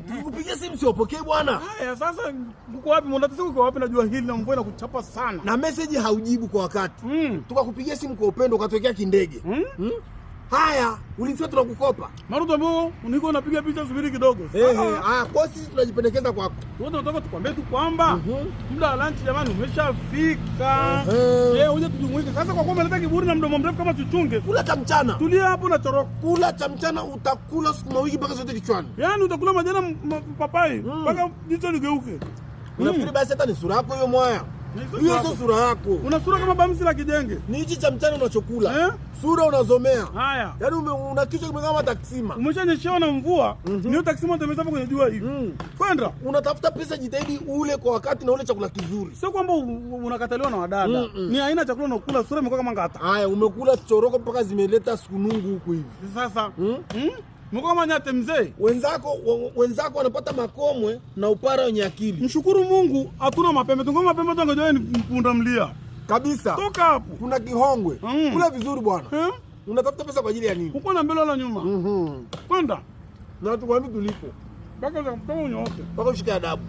Tukikupigia simu siopokee bwana. Haya sasa uko wapi? Mbona tatizo uko wapi? Najua hili na mvua inakuchapa sana. Na message haujibu kwa wakati. Tukakupigia simu kwa upendo ukatuwekea kindege. Haya, ulifia tunakukopa. Maruto ambao niko napiga picha, subiri kidogo. Eh, haya kwa sisi tunajipendekeza kwako. Wote tunataka tukwambie tu kwamba muda wa lunch jamani umeshafika. Eh, uje tujumuike. Sasa kwa kuwa umeleta kiburi na mdomo mrefu kama chuchunge. Kula cha mchana. Tulia hapo na choroko. Kula cha mchana utakula sukuma wiki mpaka zote kichwani. Yaani utakula majani papai mpaka jicho ligeuke. Unafikiri basi hata ni sura yako hiyo mwaya? Hiyo sio sura yako. Una sura kama bamsi la kijenge. Ni hichi cha mchana unachokula. Sura unazomea. Haya. Yaani una kichwa kimekama taksima. Umeshanyeshewa na mvua. Niyo taksima utameza hapo kwenye jua hivi. Kwenda. Unatafuta pesa, jitahidi ule kwa wakati na ule chakula kizuri. Sio kwamba unakataliwa na wadada. Ni aina chakula unakula sura imekuwa kama ngata. Haya, umekula choroko mpaka zimeleta sukunungu huku hivi. Sasa. Mko kama nyate mzee. Wenzako wanapata makomwe na upara wenye akili. Mshukuru Mungu hatuna mapembe. Tungoma mapembe tungejua ni punda mlia. Kabisa. Toka hapo. Kuna kihongwe. Kula vizuri bwana. Unatafuta pesa kwa ajili ya nini? Uko na mbele wala nyuma. Kwenda. Na tukwambie tulipo. Mpaka unyooke. Mpaka ushike adabu.